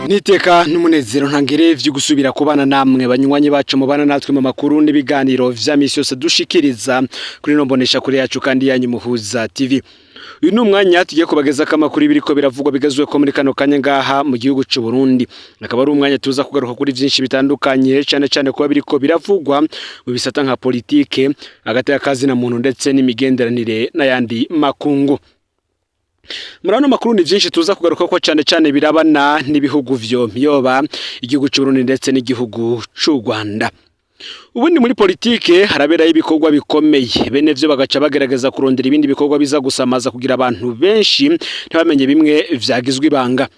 Niteka n'umunezero ntangere vyo gusubira kubana namwe banywanyi bacu mubana natwe mu makuru n'ibiganiro vya misi yose dushikiriza kuri no mbonesha kure yacu kandi yanyu Muhuza TV. Uyu ni umwanya tugiye kubageza ko amakuru ibiriko biravugwa bigezwe ko muri kano kanya ngaha mu gihugu c'u Burundi. Akaba ari umwanya tuza kugaruka kuri vyinshi bitandukanye, cane cane kuba biriko biravugwa mu bisata nka politike, hagati y'akazi na muntu ndetse n'imigenderanire n'ayandi makungu. Muri ano makuru ni vyinshi tuza kugaruka ko, cane cane birabana n'ibihugu vyompi, yoba igihugu c'u Burundi ndetse n'igihugu c'u Rwanda. Ubundi muri politike haraberayo ibikorwa bikomeye, bene vyo bagaca bagerageza kurondera ibindi bikorwa biza gusamaza kugira abantu benshi ntibamenye bimwe vyagizwe ibanga.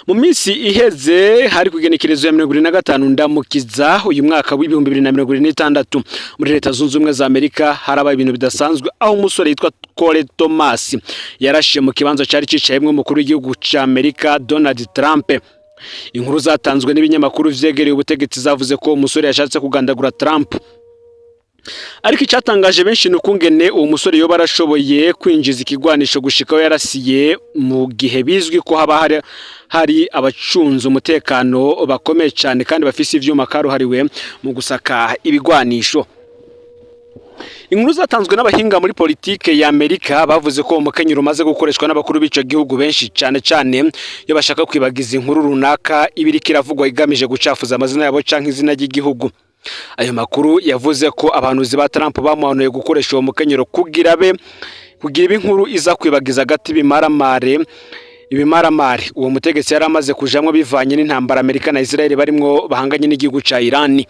Mu minsi iheze, hari kugenekerezo ya 75 Ndamukiza uyu mwaka w'2026, muri Leta Zunze Ubumwe za Amerika harabaye ibintu bidasanzwe, aho umusore yitwa Cole Thomas yarashe mu kibanza cari cicayemwo umukuru w'igihugu ca Amerika Donald Trump. Inkuru zatanzwe n'ibinyamakuru vyegereye ubutegetsi zavuze ko umusore yashatse kugandagura Trump, ariko icyatangaje benshi ni ukungene uwo musore yoba arashoboye kwinjiza ikigwanisho gushikaho yarasiye, mu gihe bizwi ko haba hari abacunze umutekano bakomeye cyane kandi bafise ivyuma karuhariwe mu gusaka ibigwanisho. Inkuru zatanzwe n'abahinga muri politike ya Amerika bavuze ko umukenyero umaze gukoreshwa n'abakuru b'ico gihugu benshi, cane cane iyo bashaka kwibagiza inkuru runaka ibiriko iravugwa igamije gucafuza amazina yabo canke izina ry'igihugu. Ayo makuru yavuze ko abahanuzi ba Trump bamuhanuye gukoresha uwo mukenyero kugira ibe inkuru iza kwibagiza agati ibimaramare uwo mutegetsi yari amaze kujamwo bivanye n'intambara Amerika na Israel barimwo bahanganye n'igihugu ca Iran.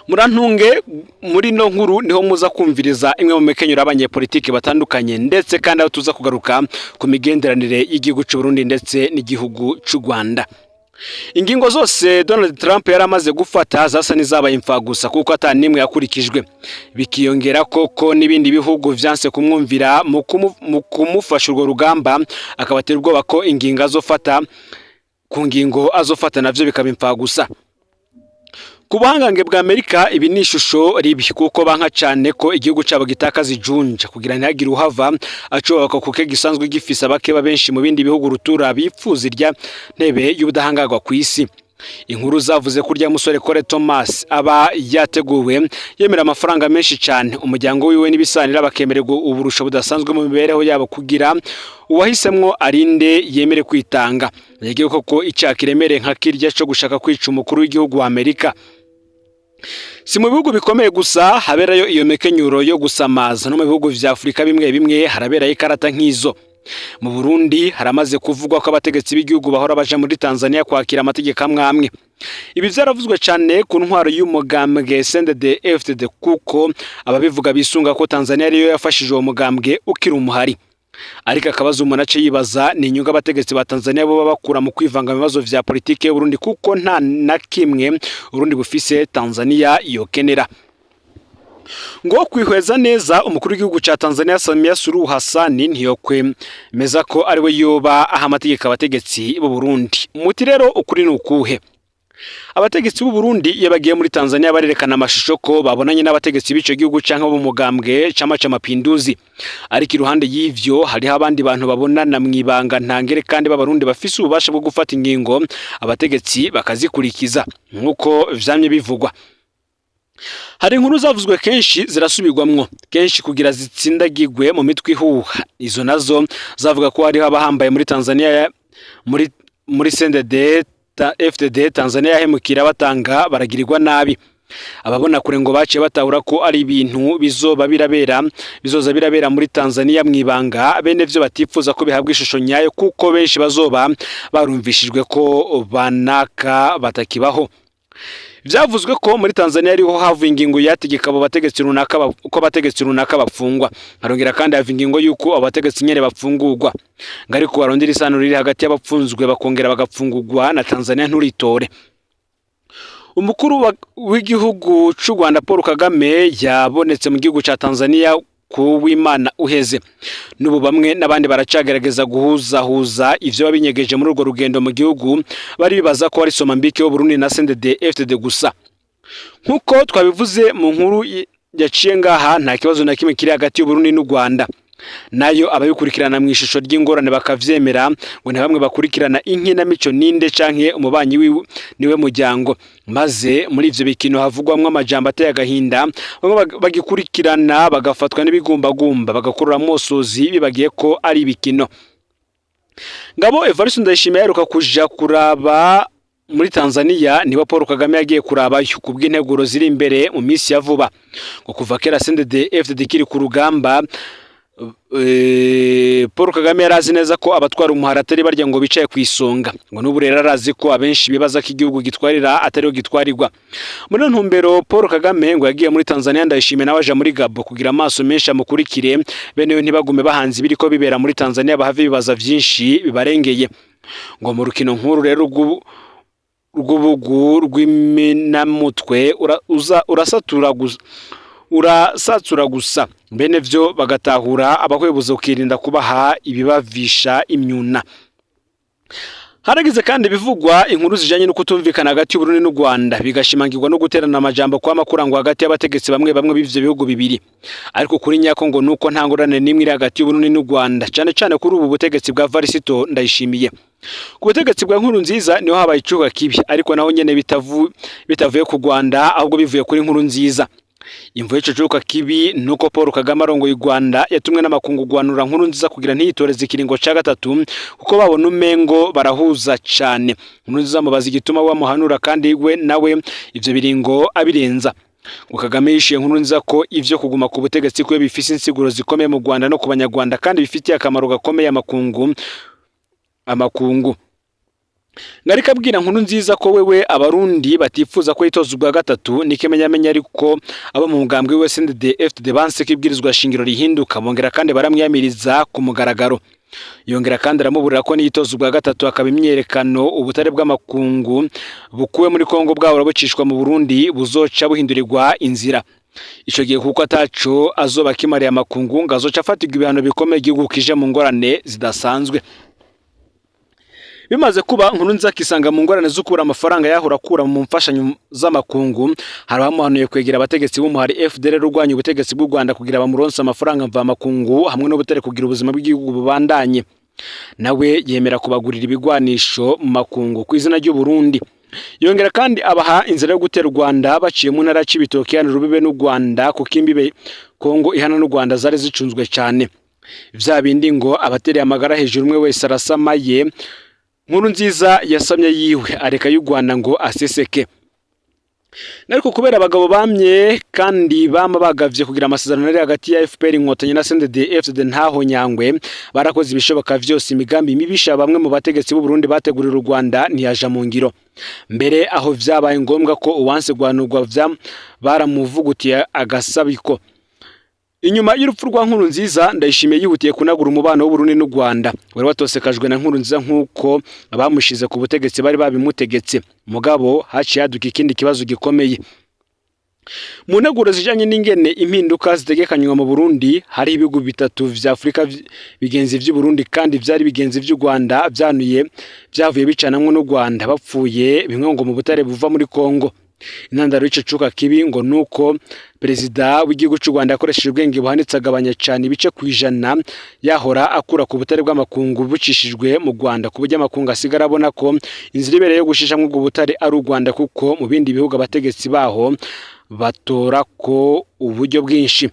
Murantunge, muri no nkuru niho muza kumviriza imwe mu mikenyero y'abanyepolitiki batandukanye, ndetse kandi aho tuza kugaruka ku migenderanire y'igihugu c'u Burundi ndetse n'igihugu c'u Rwanda. Ingingo zose Donald Trump yari amaze gufata zasa n'izabaye imfagusa, kuko ata nimwe yakurikijwe, bikiyongera koko n'ibindi bihugu vyanse kumwumvira mu kumufasha urwo rugamba, akabatera ubwoba ko ingingo azofata ku ngingo azofata navyo bikaba imfagusa. Ku buhangange bwa Amerika ibi ni ishusho ribi, kuko banka cane ko igihugu cabo gitakaza ijunja kugira ntihagire uhava acubaka, kuko gisanzwe gifise abakeba benshi mu bindi bihugu rutura bipfuza irya ntebe y'ubudahangarwa ku isi. Inkuru zavuze ko urya musore Cole Thomas aba yateguwe, yemera amafaranga menshi cyane, umuryango wiwe n'ibisanira bakemererwa uburusho budasanzwe mu mibereho yabo, kugira uwahisemwo arinde yemere kwitanga. Yagiye koko icyaha kiremereye nka kirya cyo gushaka kwica umukuru w'igihugu wa Amerika. Si mu bihugu bikomeye gusa haberayo iyo mikenyuro yo gusamaza, no mu bihugu vya Afurika bimwe bimwe haraberayo ikarata nk'izo. Mu Burundi haramaze kuvugwa ko abategetsi b'igihugu bahora baja muri Tanzania kwakira amategeko amwe amwe. Ibi vyaravuzwe cane ku ntwaro y'umugambwe CNDD FDD, kuko ababivuga bisunga ko Tanzania ariyo yafashije uwo mugambwe ukiri umuhari. Ariko akabazo umuntu ace yibaza ni inyungu abategetsi ba Tanzania bo bakura mu kwivanga mu bibazo vya politike y'u Burundi, kuko nta na kimwe Uburundi bufise Tanzania yokenera. Ngo kwihweza neza, umukuru w'igihugu ca Tanzania Samia Suluhu Hassan ntiyokwemeza ko ariwe yoba aha amategeko abategetsi b'u Burundi. Muti rero ukuri ni ukuhe? Abategetsi b'u Burundi iyo bagiye muri Tanzania barerekana amashusho ko babonanye n'abategetsi b'ico gihugu canke bo mu mugambwe Chama cha Mapinduzi, ariko iruhande y'ivyo hariho abandi bantu babonana mw'ibanga ntangere kandi b'Abarundi bafise ububasha bwo gufata ingingo, abategetsi bakazikurikiza nk'uko vyamye bivugwa. Hari inkuru zavuzwe kenshi, zirasubirwamwo kenshi kugira zitsindagirwe mu mitwe ihuha. Izo nazo zavuga ko hariho abahambaye muri Tanzania, muri CNDD FDD Tanzania yahemukira batanga baragirirwa nabi. Ababona kure ngo baciye batahura ko ari ibintu bizoba birabera bizoza birabera muri Tanzania mwibanga, bene vyo batifuza ko bihabwa ishusho nyayo, kuko benshi bazoba barumvishijwe ko banaka batakibaho. Vyavuzwe ko muri Tanzania ariho havuye ingingo yategeka abo bategetsi runaka ko abategetsi runaka bapfungwa, harongera kandi hava ingingo y'uko abo bategetsi nyene bapfungurwa. Ngo ariko barondera isano riri hagati y'abapfunzwe bakongera bagapfungurwa na Tanzania nturitore. Umukuru w'igihugu c'u Rwanda Paul Kagame yabonetse mu gihugu ca Tanzania ku w'Imana uheze. N'ubu bamwe n'abandi baracagerageza guhuzahuza ivyo babinyegeje muri urwo rugendo mu gihugu, bari bibaza ko ari Somambike w'Uburundi na CNDD FDD gusa. Nk'uko twabivuze mu nkuru yaciye ngaha, nta kibazo na kimwe kiri hagati y'Uburundi n'u Rwanda. Nayo ababikurikirana mu ishusho ry'ingorane bakavyemera, ngo ni bamwe bakurikirana inkinamico ninde canke umubanyi wiwe niwe muryango. Maze muri ivyo bikino havugwamwo amajambo ateye agahinda, bamwe bagikurikirana bagafatwa n'ibigumbagumba, bagakurura amosozi bibagiye ko ari ibikino. Ngabo Evariste Ndayishimiye aheruka kuja kuraba muri Tanzania, niba Paul Kagame yagiye kurabayo kubw'integuro ziri imbere mu minsi ya vuba. Ngo kuva kera CNDD FDD kiri ku rugamba, Paul Kagame yarazi neza ko abatwara umuhara atari barya ngo bicaye ku isonga. Ngo n'ubu rero arazi ko abenshi bibaza ko igihugu gitwarira atariho gitwarirwa. Muri iyo ntumbero, Paul Kagame ngo yagiye muri Tanzania, Ndayishimiye nawe aja muri Gabo kugira amaso menshi amukurikire, bene yo ntibagume bahanze ibiriko bibera muri Tanzania, bahave bibaza vyinshi bibarengeye. Ngo mu rukino nkuru rero rw'ubugu rw'iminamutwe urasatura gusa, urasatsura gusa, bene vyo bagatahura abahwebuza ukirinda kubaha ibibavisha imyuna. Haragize kandi bivugwa inkuru zijanye no kutumvikana hagati y'Uburundi n'u Rwanda, bigashimangirwa no guterana amajambo kwa makurango hagati y'abategetsi bamwe bamwe b'ivyo bihugu bibiri. Ariko kuri nyako ngo nuko nta ngorane n'imwe iri hagati y'Uburundi n'u Rwanda, cane cane kuri ubu butegetsi bwa Varisito Ndayishimiye. Ku butegetsi bwa Nkurunziza niho habaye icuka kibi, ariko naho nyene bitavuye ku Rwanda, ahubwo bivuye kuri Nkurunziza. Imvo y'ico cuka kibi nuko Paul Kagame arongoye u Rwanda yatumwe n'amakungu guhanura Nkurunziza kugira ntiyitoreze ikiringo ca gatatu, kuko babona umengo barahuza cane. Nkurunziza amubaza igituma bamuhanura kandi we nawe ivyo biringo abirenza. Ngo Kagame yishuye Nkurunziza ko ivyo kuguma ku butegetsi kwe bifise insiguro zikomeye mu Rwanda no ku Banyarwanda, kandi bifitiye akamaro gakomeye amakungu. Ngarika abwira Nkurunziza ko wewe Abarundi batifuza ko yitoza ubwa gatatu, nikemenyamenya ariko abo mu mugambwe we CNDD FDD banse ko ibwirizwa shingiro rihinduka, bongera kandi baramwiyamiriza ku mugaragaro. Yongera kandi aramuburira ko niyitoza ubwa gatatu akaba imyerekano, ubutare bw'amakungu bukuwe muri Kongo bwahora bucishwa mu Burundi buzoca buhindurirwa inzira. Ico gihe, kuko ataco azoba akimariye amakungu, ngo azoca afatirwa ibihano bikomeye, igihugu kije mu ngorane zidasanzwe. Bimaze kuba, Nkurunziza akisanga mu ngorane zo kubura amafaranga yahora akura mu mfashanyo z'amakungu. Hari abamuhanuye kwegera abategetsi b'umuhari FDLR urwanya ubutegetsi bw'u Rwanda kugira bamuronse amafaranga mvamakungu hamwe n'ubutare kugira ubuzima bw'igihugu bubandanye. Nawe yemera kubagurira ibigwanisho mu makungu ku izina ry'u Burundi. Yongera kandi abaha inzira yo gutera u Rwanda baciye mu ntara ya Cibitoke ihana urubibe n'u Rwanda, kuko imbibe Kongo ihana n'u Rwanda zari zicunzwe cyane. Vya bindi ngo abatereye amagara hejuru umwe wese arasamaye. Nkurunziza yasamye yiwe, areka y'u Rwanda ngo aseseke. Ariko kubera abagabo bamye kandi bama bagavye kugira amasezerano ari hagati ya FPR Inkotanyi na CNDD FDD ntaho nyangwe, barakoze ibishoboka vyose imigambi mibisha bamwe mu bategetsi b'u Burundi bategurira u Rwanda ntiyaja mu ngiro. Mbere aho vyabaye ngombwa ko uwanse guhanurwa vya baramuvugutiye agasabiko. Inyuma y'urupfu rwa Nkurunziza, Ndayishimiye yihutiye kunagura umubano w'Uburundi n'u Rwanda wari watosekajwe na Nkurunziza nk'uko abamushize ku butegetsi bari babimutegetse. Mugabo haciye haduka ikindi kibazo gikomeye. Mu nteguro zijanye n'ingene impinduka zitegekanywa mu Burundi, hari ibihugu bitatu vya Afurika bigenzi vy'u Burundi kandi vyari bigenzi vy'u Rwanda vyanuye vyavuye bicanamwo n'u Rwanda, bapfuye bimwe ngo mu butare buva muri Kongo. Intandaro y'ico cuka kibi ngo nuko perezida w'igihugu c'u Rwanda yakoresheje ubwenge buhanitse, agabanya cane ibice 100 yahora akura ku butare bw'amakungu bucishijwe mu Rwanda, ku buryo amakungu asigara abona ko inzira ibereye yo gushishamwo ubwo butare ari u Rwanda, kuko mu bindi bihugu abategetsi baho batora ko uburyo bwinshi.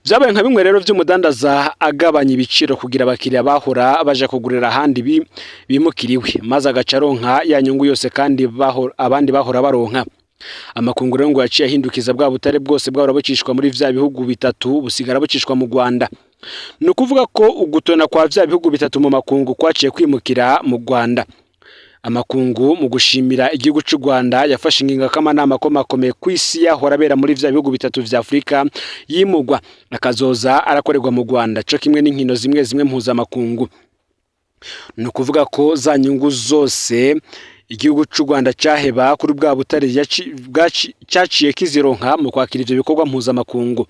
Vyabaye nka bimwe rero vy'umudandaza agabanya ibiciro kugira abakiriya bahora baja kugurira ahandi bimukiriwe, maze agaca aronka ya nyungu yose kandi abandi bahora baronka. Amakungu rero ngo yaciye ahindukiza bwa butare bwose bwahora bucishwa muri vya bihugu bitatu, busigara bucishwa mu Rwanda. Ni ukuvuga ko ugutona kwa vya bihugu bitatu mu makungu kwaciye kwimukira mu Rwanda. Amakungu mu gushimira igihugu c'u Rwanda yafashe ingingo ko amanama akomakomeye ku isi yahora abera muri vya bihugu bitatu vya Afurika yimugwa, akazoza arakorerwa mu Rwanda, co kimwe n'inkino zimwe zimwe mpuzamakungu. Ni ukuvuga ko za nyungu zose igihugu c'u Rwanda caheba kuri bwa butare cyaciye kizironka mu kwakira ivyo bikorwa mpuzamakungu.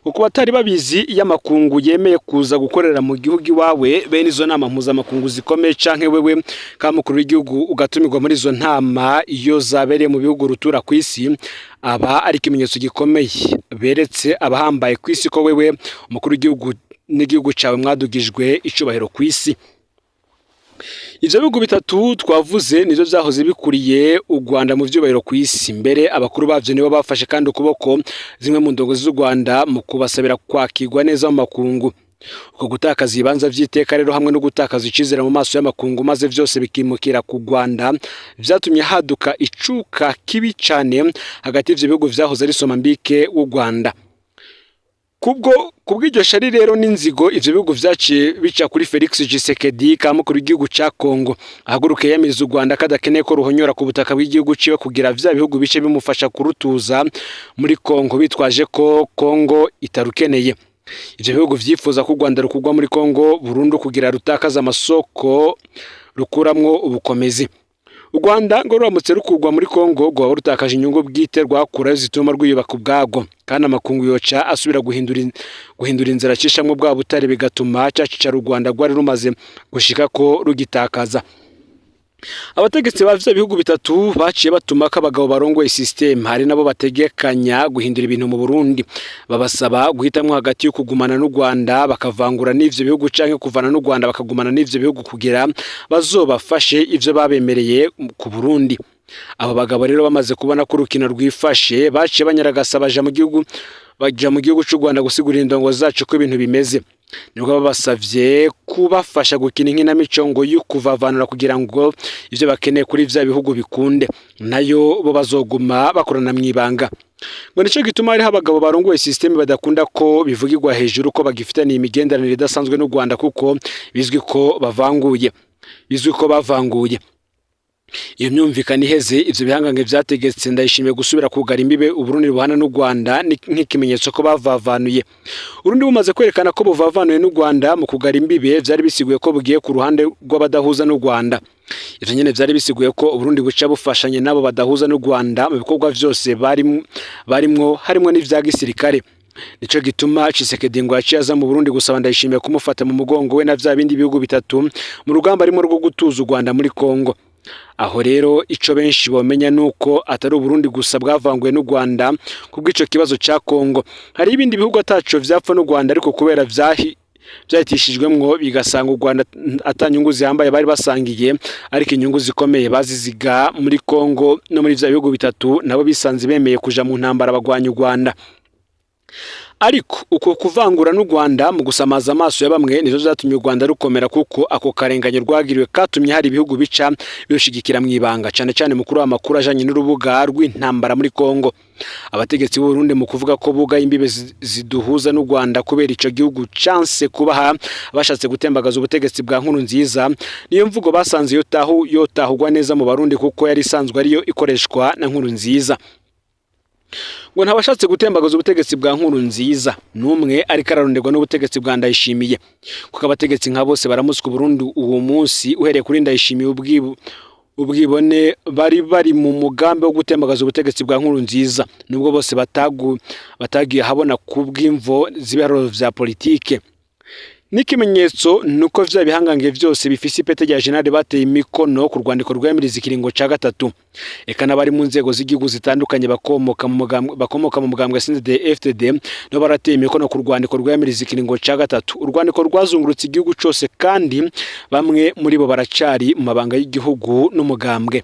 Kuko batari babizi, iyo amakungu yemeye kuza gukorera mu gihugu iwawe bene izo nama mpuzamakungu zikomeye, canke wewe ka mukuru w'igihugu ugatumirwa muri izo ntama iyo zabereye mu bihugu rutura ku isi, aba ari ikimenyetso gikomeye beretse abahambaye ku isi ko wewe umukuru w'igihugu n'igihugu cawe mwadugijwe icubahiro ku isi. Ivyo bihugu bitatu twavuze nivyo vyahoze bikuriye u Rwanda mu vyubahiro ku isi. Mbere abakuru bavyo nibo bafashe kandi ukuboko zimwe mu ndongozi z'u Rwanda mu kubasabira kwakirwa neza mu makungu. Uko gutakaza ibibanza vy'iteka rero hamwe no gutakaza icizere mu maso y'amakungu, maze vyose bikimukira ku Rwanda, vyatumye haduka icuka kibi cane hagati y'ivyo bihugu vyahoze ari somambike w'u Rwanda. Kubwo kubw'iryo shari rero n'inzigo, ivyo bihugu vyaciye bica kuri Felix Tshisekedi ka mukuru w'igihugu ca Congo, ahaguruke yamiriza u Rwanda kadakeneye ko ruhonyora ku butaka bw'igihugu ciwe, kugira vya bihugu bice bimufasha kurutuza muri Congo bitwaje ko Congo itarukeneye. Ivyo bihugu vyifuza ko u Rwanda rukugwa muri Congo burundu kugira rutakaza amasoko rukuramwo ubukomezi. U Rwanda ngo ruramutse rukugwa muri Congo, rwaba rutakaje inyungu bwite rwakurayo zituma rwiyubaka ubwarwo, kandi amakungu yoca asubira guhindura inzira acishamwo bwa butare, bigatuma ca cicaro u Rwanda rwari rumaze gushika ko rugitakaza. Abategetsi ba vya bihugu bitatu baciye batuma ko abagabo barongoye system, hari nabo bategekanya guhindura ibintu mu Burundi, babasaba guhitamwo hagati yo kugumana n'u Rwanda bakavangura n'ivyo bihugu, canke kuvana n'u Rwanda bakagumana n'ivyo bihugu kugira bazobafashe ivyo babemereye ku Burundi. Abo bagabo rero bamaze kubona ko urukino rwifashe, baciye banyaragasa baja mu gihugu c'u Rwanda gusigurira indongo zacu ko ibintu bimeze. Nibwo babasavye kubafasha gukina inkinamico ngo yo kuvavanura kugira ngo ivyo bakeneye kuri vya bihugu bikunde, nayo bo bazoguma bakorana mw'ibanga. Ngo nico gituma hariho abagabo barongoye système badakunda ko bivugirwa hejuru ko bagifitaniye imigenderanire idasanzwe n'u Rwanda, kuko bizwi ko bavanguye, bizwi ko bavanguye. Iyo myumvikano iheze, ivyo bihangange vyategetse Ndayishimiye gusubira kugara imbibe Uburundi buhana n'u Rwanda nk'ikimenyetso ko bavavanuye. Uburundi bumaze kwerekana ko buvavanuye n'u Rwanda mu kugara imbibe, vyari bisiguye ko bugiye ku ruhande rw'abadahuza n'u Rwanda. Ivyo nyene vyari bisiguye ko Uburundi buca bufashanye n'abo badahuza n'u Rwanda mu bikorwa vyose barimwo, harimwo n'ivya gisirikare. Nico gituma Tshisekedi ngo yaciye aza mu Burundi gusaba Ndayishimiye kumufata mu mugongo, we na vya bindi bihugu bitatu, mu rugamba arimo rwo gutuza u Rwanda muri Kongo. Aho rero ico benshi bomenya nuko atari Uburundi gusa bwavanguye n'u Rwanda kubw'ico kibazo ca Kongo. Hari ibindi bihugu ataco vyapfa n'u Rwanda, ariko kubera vyahitishijwemwo bigasanga u Rwanda ata nyungu zihambaye bari basangiye, ariko inyungu zikomeye baziziga muri Kongo no muri vya bihugu bitatu, nabo bisanze bemeye kuja mu ntambara bagwanya u Rwanda. Ariko uko kuvangura n'u Rwanda mu gusamaza amaso ya bamwe nivyo vyatumye u Rwanda rukomera, kuko ako karenganyo rwagiriwe katumye hari ibihugu bica birushigikira mw'ibanga, cane cane mu kuroba amakuru ajanye n'urubuga rw'intambara muri Kongo. Abategetsi b'u Burundi mu kuvuga ko bugaye imbibe ziduhuza n'u Rwanda kubera ico gihugu canse kubaha bashatse gutembagaza ubutegetsi bwa Nkurunziza, niyo mvugo basanze yotahugwa neza mu Barundi, kuko yari isanzwe ariyo ikoreshwa na Nkurunziza. Ngo ntabashatse gutembagaza ubutegetsi bwa Nkurunziza n'umwe ariko araronderwa n'ubutegetsi bwa Ndayishimiye, kuko abategetsi nka bose baramutswa Burundi uwo munsi, uhereye kuri Ndayishimiye ubwibone, bari mu mugambi wo gutembagaza ubutegetsi bwa Nkurunziza, nubwo bose batagiye ahabona kubw'imvo z'ibiharuro vya politike. N'ikimenyetso nuko vya bihangange vyose bifise ipete rya général bateye imikono ku rwandiko rwemiriza ikiringo ca gatatu, eka n'abari mu nzego z'igihugu zitandukanye bakomoka mu mugambwe CNDD-FDD nabo barateye imikono ku rwandiko rwemiriza ikiringo ca gatatu. Urwandiko rwazungurutse igihugu cose, kandi bamwe muri bo baracari mu mabanga y'igihugu n'umugambwe.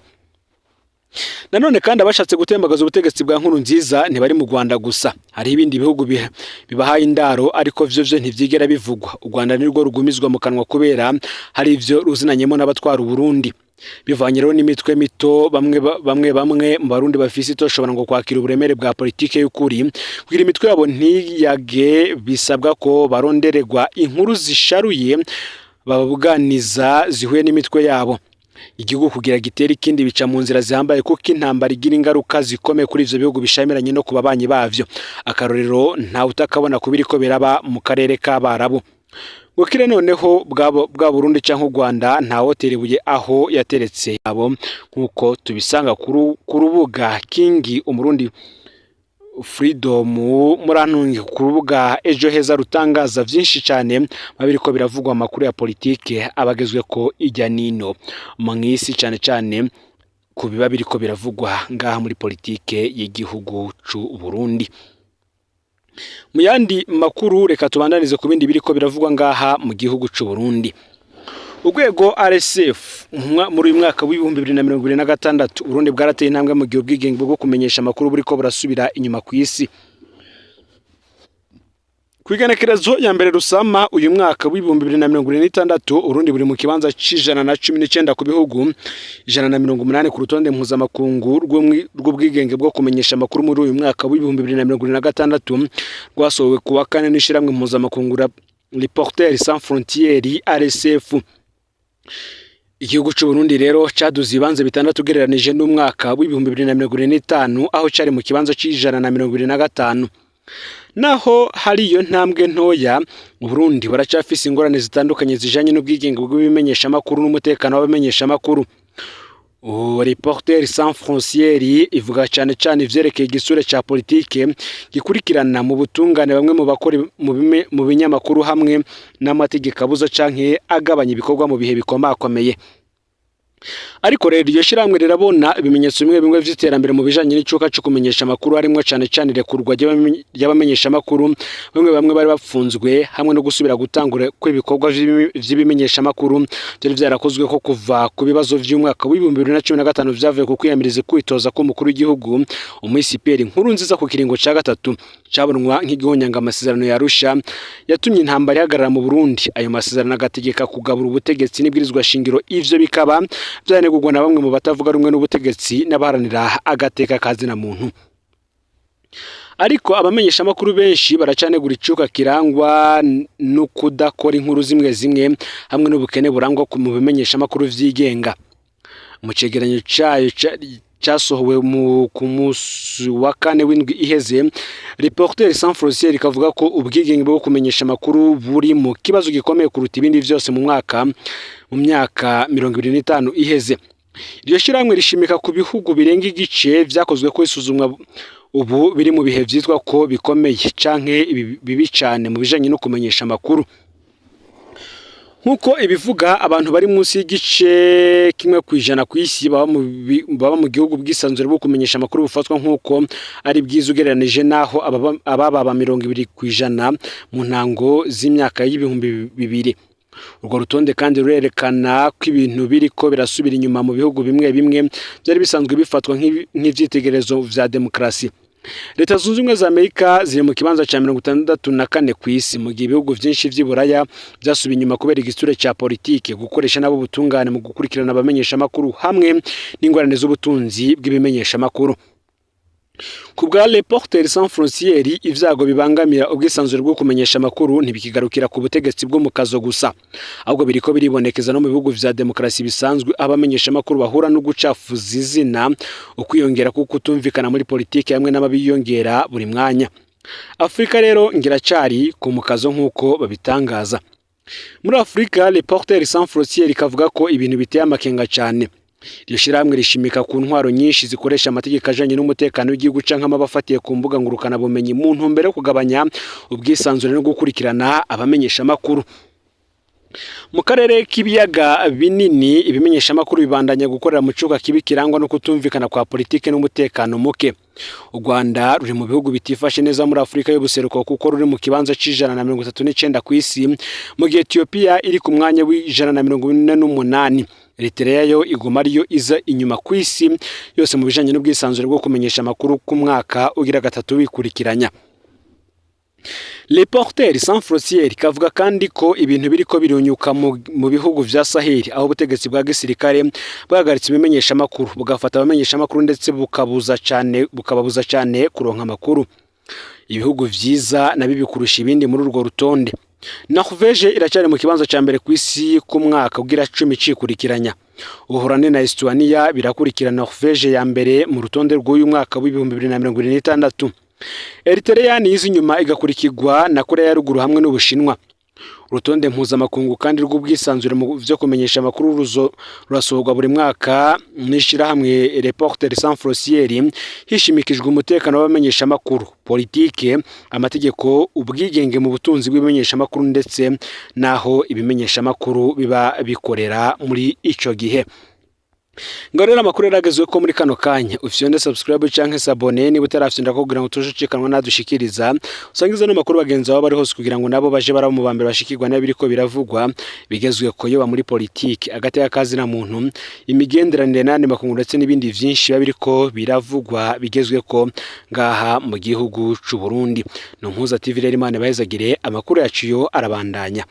Nanone kandi abashatse gutembagaza ubutegetsi bwa Nkurunziza ntibari mu Rwanda gusa, hari ibindi bihugu bibahaye indaro, ariko vyo ntivyigera bivugwa. U Rwanda nirwo rugumizwa mu kanwa kubera hari ivyo ruzinanyemo n'abatwara Uburundi. Bivanye rero n'imitwe mito bamwe mu Barundi bafise itoshobora ngo kwakira uburemere bwa politike y'ukuri, kugira imitwe yabo ntiyage, bisabwa ko barondererwa inkuru zisharuye bababuganiza zihuye n'imitwe yabo. Igihugu kugira gitere ikindi bica mu nzira zihambaye, kuko intambara igira ingaruka zikomeye kuri ivyo bihugu bishamiranye no ku babanyi bavyo. Akarorero ntawe utakabona kubiriko biraba mu karere k'Abarabu. Ngo kire noneho bwa Burundi canke u Rwanda, ntawotera ibuye aho yateretse abo, nkuko tubisanga ku rubuga Kingi Umurundi. Freedom, murantunge ku rubuga Ejo Heza rutangaza vyinshi cyane babiriko biravugwa, amakuru ya politike abagezwe ko ijya nino mw'isi, cyane cyane ku biba biriko biravugwa ngaha muri politike y'igihugu c'u Burundi. Mu yandi makuru, reka tubandanize ku bindi biriko biravugwa ngaha mu gihugu c'u Burundi. Urwego RSF, muri uyu mwaka w'2026 Burundi bwarateye intambwe mu gihe ubwigenge bwo kumenyesha amakuru buriko burasubira inyuma ku isi. Ku igenekerezo ya mbere Rusama uyu mwaka w'2026, Urundi buri mu kibanza c'119 ku bihugu 180 ku rutonde mpuzamakungu rw'ubwigenge bwo kumenyesha amakuru muri uyu mwaka w'2026, rwasohowe ku wa kane n'ishirahamwe mpuzamakungu Reporters Sans Frontières, RSF. Igihugu c'u Burundi rero caduze ibibanza bitandatu ugereranije n'umwaka w'2025, aho cari mu kibanza c'125. Naho hari iyo ntambwe ntoya, Burundi buracafise ingorane zitandukanye zijanye n'ubwigenge bw'ibimenyeshamakuru n'umutekano w'abamenyeshamakuru. Reporters Sans Frontières ivuga cane cane ivyerekeye igisure ca politike gikurikirana mu butungane bamwe mu bakora mu binyamakuru, hamwe n'amategeko abuza canke agabanya ibikorwa mu bihe bikomakomeye. Ariko rero iryo shirahamwe rirabona ibimenyetso bimwe bimwe vy'iterambere mu bijanye n'icuka co kumenyesha amakuru, harimwo cane cane irekurwa ry'abamenyeshamakuru bamwe bamwe bari bapfunzwe, hamwe no gusubira gutangura kw'ibikorwa vy'ibimenyeshamakuru vyari vyarakozwe ko kuva ku bibazo vy'umwaka w'2015 vyavuye ku kwiyamiriza kwitoza k'umukuru w'igihugu umuhisi Pierre Nkurunziza ku kiringo ca gatatu, cabonwa nk'igihonyanga amasezerano ya Arusha yatumye intambara ihagarara mu Burundi. Ayo masezerano agategeka kugabura ubutegetsi n'ibwirizwa shingiro. Ivyo bikaba vyanegurwa na bamwe mu batavuga rumwe n'ubutegetsi n'abaharanira agateka kazina muntu. Ariko abamenyeshamakuru benshi baracanegura icuka kirangwa no kudakora inkuru zimwe zimwe, hamwe n'ubukene burangwa mu bimenyeshamakuru vyigenga. Mu cegeranyo cayo casohowe ku musi wa kane w'indwi iheze, Reporters Sans Frontières ikavuga ko ubwigenge bwo kumenyesha amakuru buri mu kibazo gikomeye kuruta ibindi vyose mu myaka 25 iheze. Iryo shirahamwe rishimika ku bihugu birenga igice vyakozwe ko isuzumwa ubu biri mu bihe vyitwa ko bikomeye canke bibi cane mu bijanye no kumenyesha amakuru. Nk'uko ibivuga, abantu bari munsi y'igice 1% kw'isi baba mu gihugu bwisanzure bwo kumenyesha amakuru bufatwa nk'uko ari bwiza, ugereranije n'aho abababa 20% mu ntango z'imyaka y'2000. Urwo rutonde kandi rurerekana ko ibintu biriko birasubira inyuma mu bihugu bimwe bimwe vyari bisanzwe bifatwa nk'ivyitegererezo vya demokarasi. Leta Zunze Ubumwe za Amerika ziri mu kibanza ca 64 kw'isi, mu gihe ibihugu vyinshi vy'i Buraya vyasubiye inyuma kubera igisure ca politike, gukoresha nabo ubutungane mu gukurikirana abamenyeshamakuru, hamwe n'ingorane z'ubutunzi bw'ibimenyeshamakuru. Ku bwa Reporters Sans Frontières, ivyago bibangamira ubwisanzure bwo kumenyesha amakuru ntibikigarukira ku butegetsi bwo mu kazo gusa, ahubwo biriko biribonekeza no mu bihugu vya demokarasi bisanzwe, aho abamenyeshamakuru bahura no gucafuza izina, ukwiyongera kuko kutumvikana muri politike, hamwe n'amabiyongera buri mwanya. Afurika rero ngiracari ku mukazo nk'uko babitangaza. Muri Afurika, Reporters Sans Frontières ikavuga ko ibintu biteye amakenga cane. Iryo shirahamwe rishimika ku ntwaro nyinshi zikoresha amategeko ajanye n'umutekano w'igihugu canke amabafatiye ku mbuga ngurukanabumenyi mu ntumbero yo kugabanya ubwisanzure no gukurikirana abamenyeshamakuru. Mu karere k'ibiyaga binini, ibimenyeshamakuru bibandanya gukorera mu cuka kibi kirangwa no kutumvikana kwa politike n'umutekano muke. U Rwanda ruri mu bihugu bitifashe neza muri Afurika y'ubuseruko, kuko ruri mu kibanza c'139 ku isi, mu gihe Ethiopia iri ku mwanya w'148. Eritrea yo iguma ariyo iza inyuma ku isi yose mu bijanye n'ubwisanzure bwo kumenyesha amakuru ku mwaka ugira gatatu wikurikiranya. Reporters Sans Frontières kavuga kandi ko ibintu biriko birunyuka mu bihugu vya Sahel, aho ubutegetsi bwa gisirikare bwahagaritse ibimenyeshamakuru, bugafata abamenyeshamakuru, ndetse bukababuza cane kuronka amakuru. Ibihugu vyiza na bibi kurusha ibindi muri urwo rutonde: Norvège iracyari mu kibanza ca mbere ku isi ku mwaka ugira 10 cikurikiranya. Ubuholandi na Estonia birakurikira Norvège ya mbere mu rutonde rw'uyu mwaka w'2026. Eritrea niyo iza inyuma, igakurikirwa na Korea ya ruguru hamwe n'Ubushinwa. Urutonde mpuzamakungu kandi rw'ubwisanzure mu vyo kumenyesha amakuru rurasohorwa buri mwaka n'ishirahamwe Reporters Sans Frontières, hishimikijwe umutekano w'abamenyesha amakuru, politike, amategeko, ubwigenge mu butunzi bw'ibimenyesha amakuru ndetse n'aho ibimenyesha amakuru biba bikorera muri ico gihe. Ngo rero amakuru yaragezwe ko muri kano kanya, ufyonde subscribe canke s'abonner niba utarafyonda ko, kugira ngo tuje ucikanwa nadushikiriza. Usangiza no makuru bagenzi babo bari hose, kugira ngo nabo baje baraba mu bambere bashikirwa n'ibiriko biravugwa bigezwe ko, yoba muri politike, agateka kazina muntu, imigenderanire n'andi makungu, ndetse n'ibindi vyinshi biba biriko biravugwa bigezwe ko ngaha mu gihugu c'u Burundi. No Mpuza TV rero, Imana ibahezagire. Amakuru yacu yo arabandanya.